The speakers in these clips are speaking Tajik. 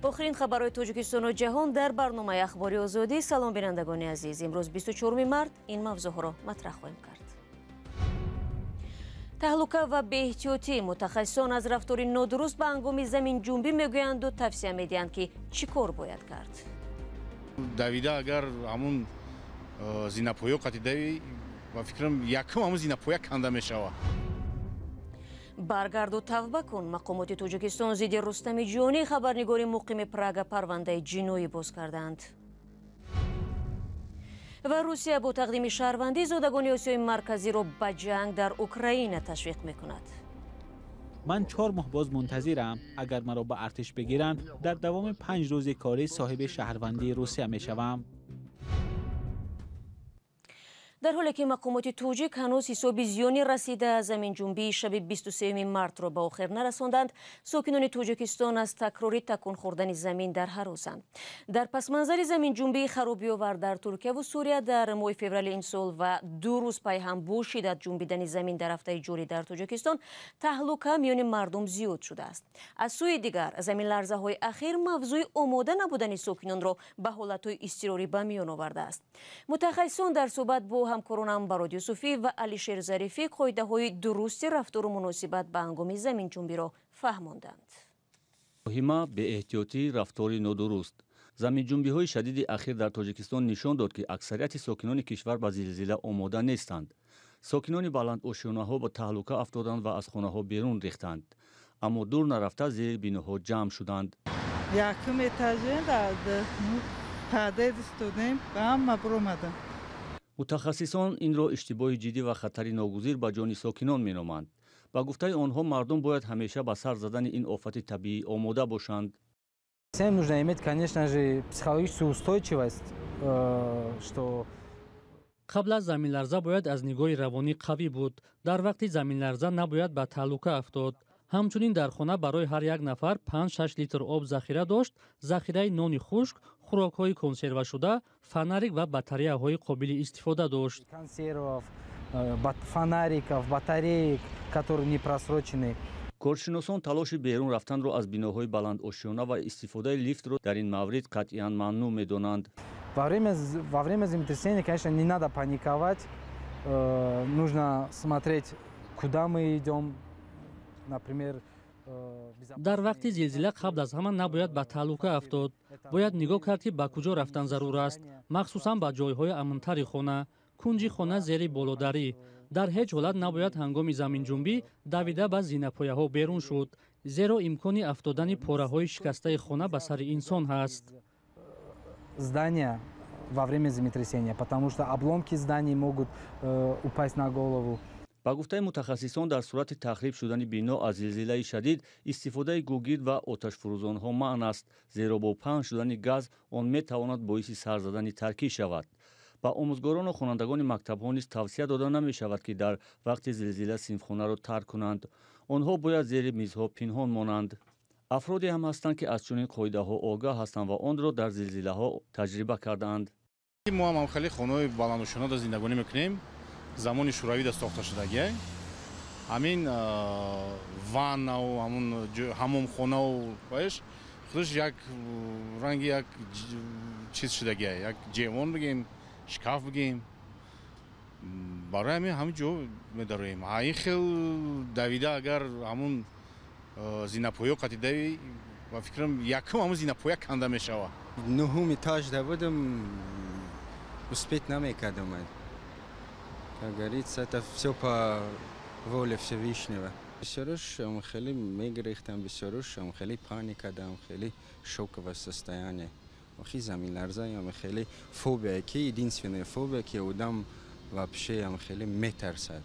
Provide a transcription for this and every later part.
Охирин хабарҳои Тоҷикистону ҷаҳон дар барномаи Ахбори Озодӣ. Салом, бинандагони азиз. Имрӯз 24 март ин мавзӯъҳоро матраҳ хоҳем кард. Таҳлука ва беэҳтиётӣ. Мутахассисон аз рафтори нодуруст ба ҳангоми заминҷунбӣ мегӯянду тавсия медиҳанд, ки чӣ кор бояд кард. Давида агар ҳамун зинапоё қати давӣ, ба фикрам, якум ҳамун зинапоя канда мешавад. Баргарду, тавба кун. Мақомоти Тоҷикистон зидди Рустами Ҷонӣ, хабарнигори муқими Прага, парвандаи ҷиноӣ боз карданд. Ва Русия бо тақдими шаҳрвандӣ зодагони Осиёи Марказиро ба ҷанг дар Украина ташвиқ мекунад. Ман 4 моҳ боз мунтазирам. Агар маро ба артиш бигиранд, дар давоми 5 рӯзи корӣ соҳиби шаҳрвандии Русия мешавам. Дар ҳоле ки мақомоти тоҷик ҳанӯз ҳисоби зиёни расида аз заминҷунбии шаби 23 мартро ба охир нарасонданд, сокинони Тоҷикистон аз такрори такон хӯрдани замин дар ҳаросанд. Дар пасманзари заминҷунбии харобиовар дар Туркияву Сурия дар моҳи феврали имсол ва 2 рӯз пайҳам бо шиддат ҷунбидани замин дар ҳафтаи ҷорӣ дар Тоҷикистон, таҳлука миёни мардум зиёд шудааст. Аз сӯи дигар, заминларзаҳои ахир мавзӯи омода набудани сокинонро ба ҳолатҳои изтирорӣ ба миён овардааст. Мутахассисон дар суҳбат бо ҳамкоронам Барод Юсуфӣ ва Алишер Зарифӣ қоидаҳои дурусти рафтору муносибат ба ҳангоми заминҷунбиро фаҳмонданд. Воҳима, беэҳтиётӣ, рафтори нодуруст. Заминҷунбиҳои шадиди ахир дар Тоҷикистон нишон дод, ки аксарияти сокинони кишвар ба зилзила омода нестанд. Сокинони баландошёнаҳо ба таҳлука афтоданд ва аз хонаҳо берун рехтанд, аммо дур нарафта зери биноҳо ҷамъ шуданд. Якум этаже подъезд истодем, ҳама биромадам. Мутахассисон инро иштибоҳи ҷиддӣ ва хатари ногузир ба ҷони сокинон меноманд. Ба гуфтаи онҳо, мардум бояд ҳамеша ба сар задани ин офати табиӣ омода бошанд. Всем нужно иметь, конечно же, психологическую устойчивость, что Қабл аз заминларза бояд аз нигоҳи равонӣ қавӣ буд. Дар вақти заминларза набояд ба таҳлука афтод. Ҳамчунин дар хона барои ҳар як нафар 5-6 литр об захира дошт, захираи нони хушк, хӯрокҳои консервашуда, фонарик ва батареяҳои қобили истифода дошт. Консервов, фонариков, батареек, которые не просрочены. Коршиносон талоши берун рафтанро аз биноҳои баландошёна ва истифодаи лифтро дар ин маврид қатъиян мамнӯъ медонанд. Во время землетрясения, конечно, не надо паниковать, нужно смотреть, куда мы идем, например. Дар вақти зилзила қабл аз ҳама набояд ба таҳлука афтод. Бояд нигоҳ кард, ки ба куҷо рафтан зарур аст, махсусан ба ҷойҳои амнтари хона, кунҷи хона, зери болодарӣ. Дар ҳеҷ ҳолат набояд ҳангоми заминҷунбӣ давида ба зинапояҳо берун шуд, зеро имкони афтодани пораҳои шикастаи хона ба сари инсон ҳаст. Здания во время землетрясения, потому что обломки зданий могут упасть на голову. Ба гуфтаи мутахассисон, дар сурати тахриб шудани бино аз зилзилаи шадид истифодаи гугирд ва оташфурӯзонҳо манъ аст, зеро бо паҳн шудани газ он метавонад боиси сар задани таркиш шавад. Ба омӯзгорону хонандагони мактабҳо низ тавсия дода намешавад, ки дар вақти зилзила синфхонаро тарк кунанд. Онҳо бояд зери мизҳо пинҳон монанд. Афроде ҳам ҳастанд, ки аз чунин қоидаҳо огаҳ ҳастанд ва онро дар зилзилаҳо таҷриба кардаанд. Мо ҳам хеле хонаҳои баландошёнада зиндагонӣ мекунем, замони шӯравида сохта шудагия. Ҳамин ваннау ҳамун ҳамомхонау ваеш худаш як ранги як чиз шудагия, як ҷевон бигем, шкаф бигем. Барои ҳамин ҳамин ҷо медароем. Ин хел давида агар ҳамун зинапоё қати давӣ, ба фикрам, якум ҳамун зинапоя канда мешавад. Нуҳум этажда будам, успеть намекардам. Как говорится, это все по воле Всевышнего. Бисёрш хеле мегирехтам, бисёрш хеле паника дам, хеле шоковое состояние. Охи заминларза хеле фобия, ки единственная фобия, ки одам вообще хеле метарсад.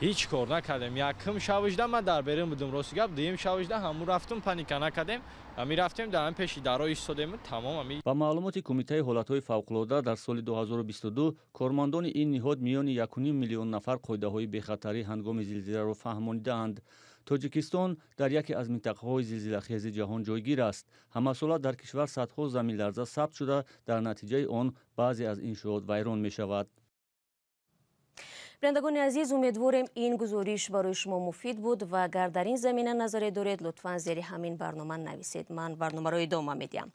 Ҳеҷ кор накардем. Якум шавижда ман дар берун будум, рости гап. Дуюм шавижда ҳамун рафтум, паника накардем, ами рафтем, дар ҳамин пеши даро истодем, тамом ами. Ба маълумоти Кумитаи ҳолатҳои фавқулода, дар соли 2022 кормандони ин ниҳод миёни 1,5 миллион нафар қоидаҳои бехатарӣ ҳангоми зилзиларо фаҳмонидаанд. Тоҷикистон дар яке аз минтақаҳои зилзилахези ҷаҳон ҷойгир аст. Ҳамасола дар кишвар садҳо заминларза сабт шуда, дар натиҷаи он баъзе аз иншоот вайрон мешавад. Бинандагони азиз, умедворем ин гузориш барои шумо муфид буд ва агар дар ин замина назаре доред, лутфан зери ҳамин барнома нависед. Ман барномаро идома медиҳам.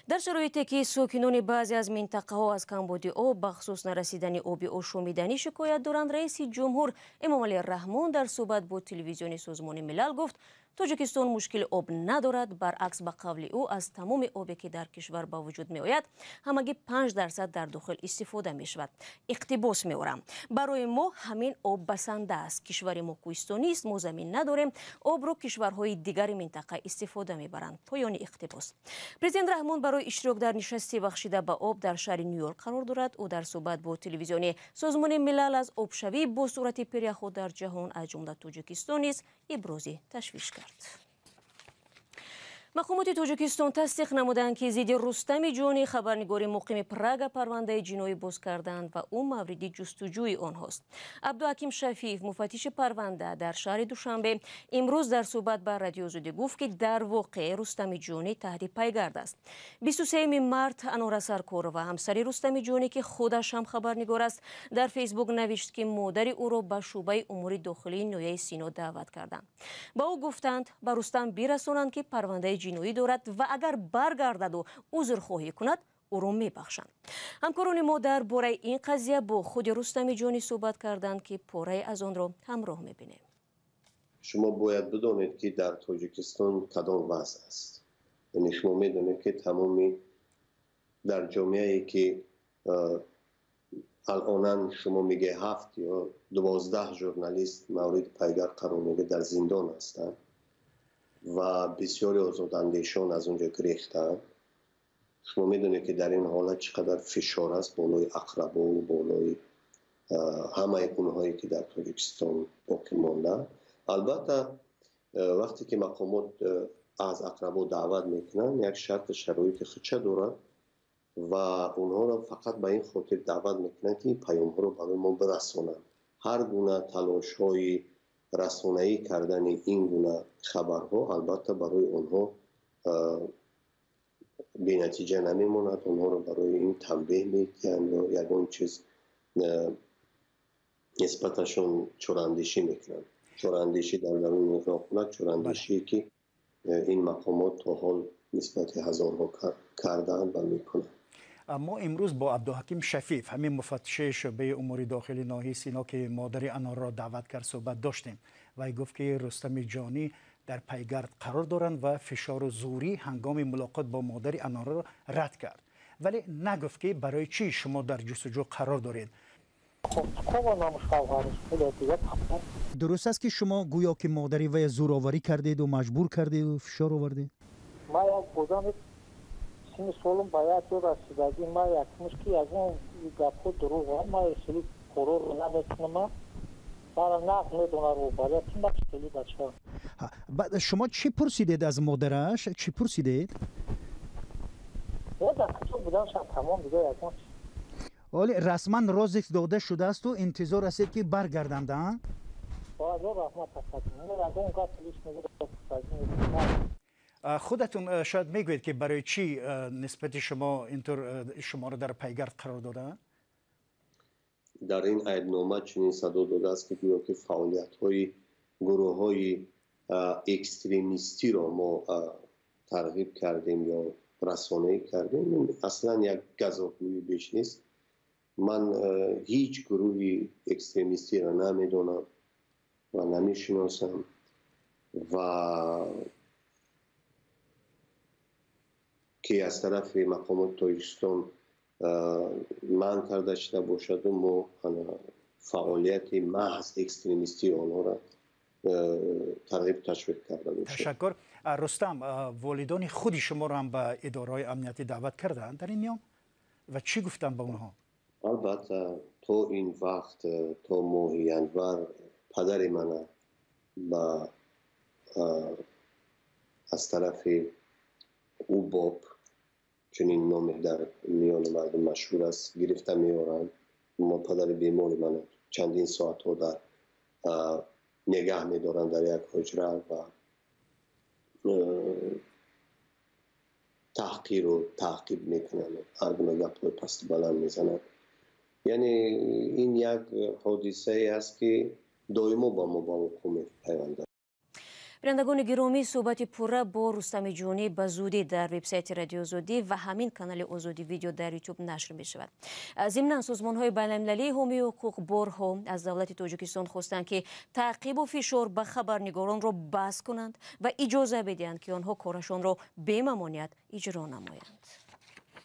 Дар шароите ки сокинони баъзе аз минтақаҳо аз камбуди об, бахусус нарасидани оби ошомиданӣ шикоят доранд, раиси ҷумҳур Эмомалӣ Раҳмон дар суҳбат бо телевизиони Созмони Милал гуфт, Тоҷикистон мушкили об надорад. Баръакс, ба қавли ӯ, аз тамоми обе ки дар кишвар ба вуҷуд меояд, ҳамагӣ 5% дар дохил истифода мешавад. Иқтибос меорам: барои мо ҳамин об басанда аст. Кишвари мо кӯҳистонист, мо замин надорем, обро кишварҳои дигари минтақа истифода мебаранд. Поёни иқтибос. Президент Раҳмон барои иштирок дар нишасти бахшида ба об дар шаҳри Нью-Йорк қарор дорад. Ӯ дар суҳбат бо телевизиони Созмони Милал аз обшавии босуръати пиряхҳо дар ҷаҳон, аз ҷумла Тоҷикистон низ ибрози ташвиш кард. Мақомоти Тоҷикистон тасдиқ намуданд, ки зидди Рустами Ҷонӣ, хабарнигори муқими Прага, парвандаи ҷиноӣ боз карданд ва ӯ мавриди ҷустуҷӯи онҳост. Абдуҳаким Шафиев, муфаттиши парванда дар шаҳри Душанбе, имрӯз дар суҳбат ба Радиои Озодӣ гуфт, ки дар воқеъ Рустами Ҷонӣ таҳти пайгард аст. 23 март Анора Саркорова, ҳамсари Рустами Ҷонӣ, ки худаш ҳам хабарнигор аст, дар Фейсбук навишт, ки модари ӯро ба шӯъбаи умури дохилии ноҳияи Сино даъват карданд. Ба ӯ гуфтанд, ба Рустам бирасонанд, ки парвандаи ҷиноӣ дорад ва агар баргардаду узрхоҳӣ кунад, ӯро мебахшанд. Ҳамкорони мо дар бораи ин қазия бо худи Рустами Ҷонӣ суҳбат карданд, ки порае аз онро ҳамроҳ мебинем. Шумо бояд бидонед, ки дар Тоҷикистон кадом вазъ аст. Яъне шумо медонед, ки тамоми дар ҷомеае ки алонан шумо мегӯед 7 ё 12 журналист мавриди пайгард қарор мегирад, дар зиндон ҳастанд ва бисёри озодандешон аз онҷо гирехтаанд. Шумо медонед, ки дар ин ҳолат чӣ қадар фишор аст болои ақрабову болои ҳамаи онҳое ки дар Тоҷикистон боқӣ мондаанд. Албатта, вақте ки мақомот аз ақрабо даъват мекунанд, як шарту шароити худша дорад ва онҳоро фақат ба ин хотир даъват мекунанд, ки ин паёмҳоро барои мо бирасонанд. Ҳар гуна талошҳои расонаӣ кардани ин гуна хабарҳо албатта барои онҳо бенатиҷа намемонад. Онҳоро барои ин танбеҳ медиҳанд ё ягон чиз нисбаташон чораандешӣ мекунанд. Чораандешӣ дар даруни роҳхона, чораандешие ки ин мақомот то ҳол нисбати ҳазорҳо кардаанд ва мекунанд. Мо имрӯз бо Абдуҳаким Шафиев, ҳамин муфаттиши шӯъбаи умури дохили ноҳияи Сино, ки модари Анорро даъват кард, суҳбат доштем. Вай гуфт, ки Рустами Ҷонӣ дар пайгард қарор доранд ва фишору зӯрӣ ҳангоми мулоқот бо модари Анорро рад кард, вале нагуфт, ки барои чӣ шумо дар ҷустуҷӯ қарор доред. Дуруст аст, ки шумо гӯё ки модари вай зӯроварӣ кардеду маҷбур кардеду фишор овардед? Ман як одами синни солум ба як ҷо расидагӣ, ман якмуш ки ягон гапҳо дурӯғ, ман хеле короро наметунам, мара нағз медонад роҳбарияти ман хеле бача. Шумо чӣ пурсидед аз модараш, чӣ пурсидед? Дар куҷо буданшам, тамом, дига ягон. Оле расман розиск дода шудаасту интизор ҳастед, ки баргарданд? Раҳмат. Ягон гап Худатон шояд мегӯед, ки барои чӣ нисбати шумо интур шуморо дар пайгард қарор додаанд? Дар ин айбнома чунин садо додааст, ки гӯё ки фаъолиятҳои гурӯҳҳои экстремистиро мо тарғиб кардем ё расонаӣ кардем. Ин аслан як газофгӯӣ беш нест. Ман ҳеҷ гурӯҳи экстремистиро намедонам ва намешиносам ва ки аз тарафи мақомоти Тоҷикистон манъ карда шуда бошаду мо фаъолияти маҳз экстремистии онҳоро тарғиб ташвиқ карда бошем. Ташаккур. Рустам, волидони худи шуморо ҳам ба идораҳои амниятӣ даъват карданд дар ин миён ва чӣ гуфтанд ба онҳо? Албатта, то ин вақт, то моҳи январ, падари мана ба аз тарафи УБОП, чунин номе дар миёни мардум машҳур аст, гирифта меоранд. Мо падари бемори мана чандин соатҳо дар нигаҳ медоранд дар як ҳуҷра ва таҳқиру таъқиб мекунанд, ҳар гуна гапҳои пасту баланд мезананд. Яъне ин як ҳодисае аст, ки доимо ба мо ба вуқӯъ мепайвандад. Бинандагони гиромӣ, суҳбати пурра бо Рустами Ҷонӣ ба зудӣ дар вебсайти Радиои Озодӣ ва ҳамин канали Озодӣ Видео дар Ютуб нашр мешавад. Зимнан, созмонҳои байналмилалии ҳомии ҳуқуқ борҳо аз давлати Тоҷикистон хостанд, ки таъқибу фишор ба хабарнигоронро бас кунанд ва иҷоза бидиҳанд, ки онҳо корашонро бемамоният иҷро намоянд.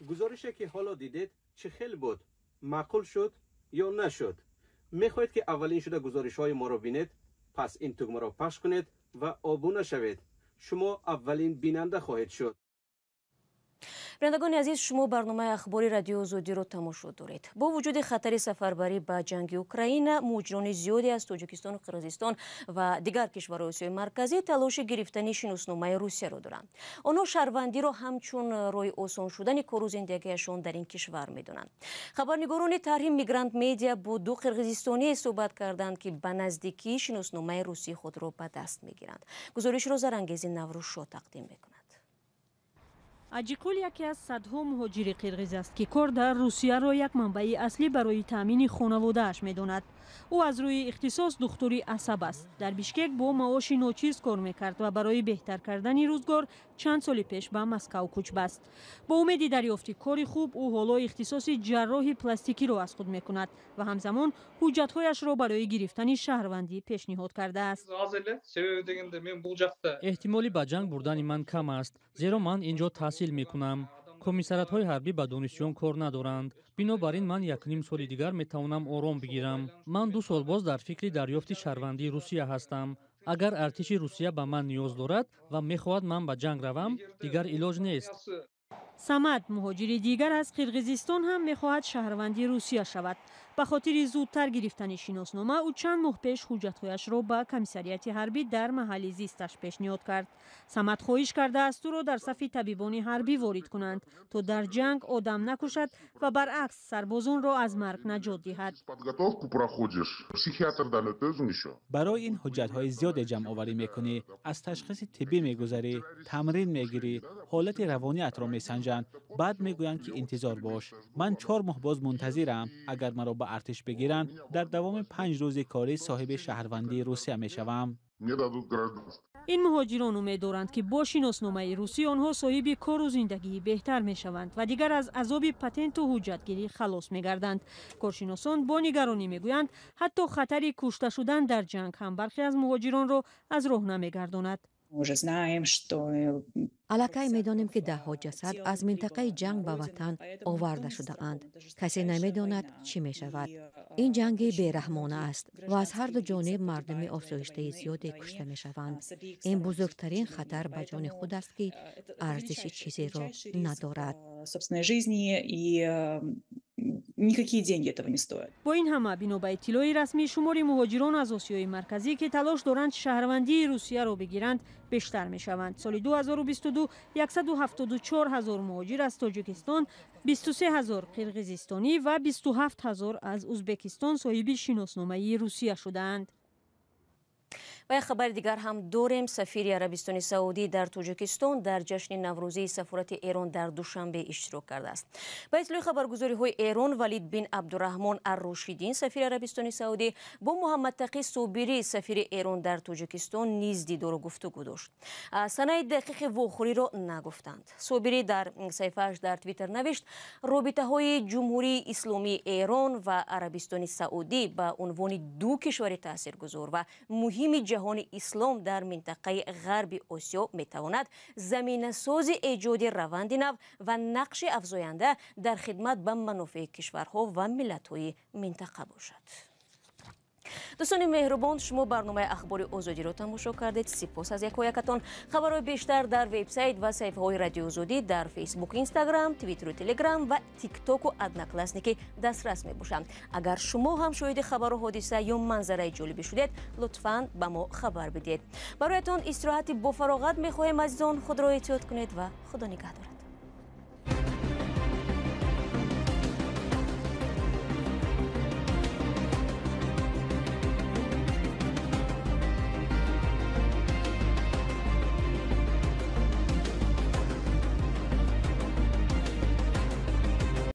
Гузорише, ки ҳоло дидед, чӣ хел буд? Маъқул шуд ё нашуд? Мехоҳед, ки аввалин шуда гузоришҳои моро бинед? Пас ин тугмаро пахш кунед ва обуна шавед. Шумо аввалин бинанда хоҳед шуд. Бинандагони азиз, шумо барномаи ахбори Радиои Озодиро тамошо доред. Бо вуҷуди хатари сафарбарӣ ба ҷанги Украина, муҳоҷирони зиёде аз Тоҷикистону Қирғизистон ва дигар кишварҳои Осиёи Марказӣ талоши гирифтани шиносномаи Русияро доранд. Онҳо шаҳрвандиро ҳамчун роҳи осон шудани кору зиндагиашон дар ин кишвар медонанд. Хабарнигорони тарҳи Мигрант Медиа бо ду қирғизистоние суҳбат карданд, ки ба наздикӣ шиносномаи русии худро ба даст мегиранд. Гузоришро Зарангези Наврӯзшо тақдим мекунад. Аҷиқул яке аз садҳо муҳоҷири қирғиз аст, ки кор дар Русияро як манбаи аслӣ барои таъмини хонаводааш медонад. Ӯ аз рӯи ихтисос духтури асаб аст. Дар Бишкек бо маоши ночиз кор мекард ва барои беҳтар кардани рӯзгор чанд соли пеш ба Москав кӯч баст. Бо умеди дарёфти кори хуб, ӯ ҳоло ихтисоси ҷарроҳи пластикиро аз худ мекунад ва ҳамзамон ҳуҷҷатҳояшро барои гирифтани шаҳрвандӣ пешниҳод кардааст. Эҳтимоли ба ҷанг бурдани ман кам аст, зеро ман ин ҷо таҳсил мекунам. Комиссариатҳои ҳарбӣ ба донишҷӯён кор надоранд. Бинобар ин ман 1,5 соли дигар метавонам ором бигирам. Ман 2 сол боз дар фикри дарёфти шаҳрвандии Русия ҳастам. Агар артиши Русия ба ман ниёз дорад ва мехоҳад ман ба ҷанг равам, дигар илоҷ нест. Самад, муҳоҷири дигар аз Қирғизистон, ҳам мехоҳад шаҳрванди Русия шавад. Ба хотири зудтар гирифтани шиноснома, ӯ чанд моҳ пеш ҳуҷҷатҳояшро ба комиссариати ҳарбӣ дар маҳалли зисташ пешниҳод кард. Самад хоҳиш кардааст, ӯро дар сафи табибони ҳарбӣ ворид кунанд, то дар ҷанг одам накушад ва баръакс сарбозонро аз марг наҷот диҳад. Барои ин ҳуҷҷатҳои зиёде ҷамъоварӣ мекунӣ, аз ташхиси тиббӣ мегузарӣ, тамрин мегирӣ, ҳолати равониятро месанҷанд. Баъд мегӯянд, ки интизор бош. Ман 4 моҳ боз мунтазирам. Агар маро ба артиш бигиранд, дар давоми 5 рӯзи корӣ соҳиби шаҳрвандии Русия мешавам. Ин муҳоҷирон умед доранд, ки бо шиносномаи русӣ онҳо соҳиби кору зиндагии беҳтар мешаванд ва дигар аз азоби патенту ҳуҷҷатгирӣ халос мегарданд. Коршиносон бо нигаронӣ мегӯянд, ҳатто хатари кушта шудан дар ҷанг ҳам бархе аз муҳоҷиронро аз роҳ намегардонад. Аллакай медонем, ки даҳҳо ҷасад аз минтақаи ҷанг ба ватан оварда шудаанд. Касе намедонад, чӣ мешавад. Ин ҷанги бераҳмона аст ва аз ҳарду ҷониб мардуми осоиштаи зиёде кушта мешаванд. Ин бузургтарин хатар ба ҷони худ аст, ки арзиши чизеро надорад. Никакие деньги этого не стоят. Бо ин ҳама, бино ба иттилои расмӣ, шумори муҳоҷирон аз Осиёи Марказӣ, ки талош доранд шаҳрвандии Русияро бигиранд, бештар мешаванд. Соли 2022 174 ҳазор муҳоҷир аз Тоҷикистон, 23 ҳазор қирғизистонӣ ва 27 ҳазор аз Узбекистон соҳиби шиносномаи Русия шудаанд. Ва як хабари дигар ҳам дорем. Сафири Арабистони Саудӣ дар Тоҷикистон дар ҷашни Наврӯзии сафорати Эрон дар Душанбе иштирок кардааст. Ба иттилои хабаргузориҳои Эрон, Валид бин Абдураҳмон Аррушидин, сафири Арабистони Саудӣ, бо Муҳаммадтақӣ Собирӣ, сафири Эрон дар Тоҷикистон, низ дидору гуфтугӯ дошт. Санаи дақиқи вохӯриро нагуфтанд. Собирӣ дар саҳифааш дар Твиттер навишт: робитаҳои Ҷумҳурии Исломии Эрон ва Арабистони Саудӣ ба унвони ду кишвари таъсиргузор ва муҳими ҷаҳони ислом дар минтақаи ғарби Осиё метавонад заминасози эҷоди раванди нав ва нақши афзоянда дар хидмат ба манофеи кишварҳо ва миллатҳои минтақа бошад. Дӯстони меҳрубон, шумо барномаи ахбори Озодиро тамошо кардед. Сипос аз якоякатон. Хабарҳои бештар дар вебсайт ва саҳифаҳои Радиои Озодӣ дар Фейсбук, Инстаграм, Твиттеру Телеграм ва Тиктоку Одноклассники дастрас мебошанд. Агар шумо ҳам шоҳиди хабару ҳодиса ё манзараи ҷолибӣ шудед, лутфан ба мо хабар бидиҳед. Бароятон истироҳати бофароғат мехоҳем, азизон. Худро эҳтиёт кунед ва Худо нигаҳдорад.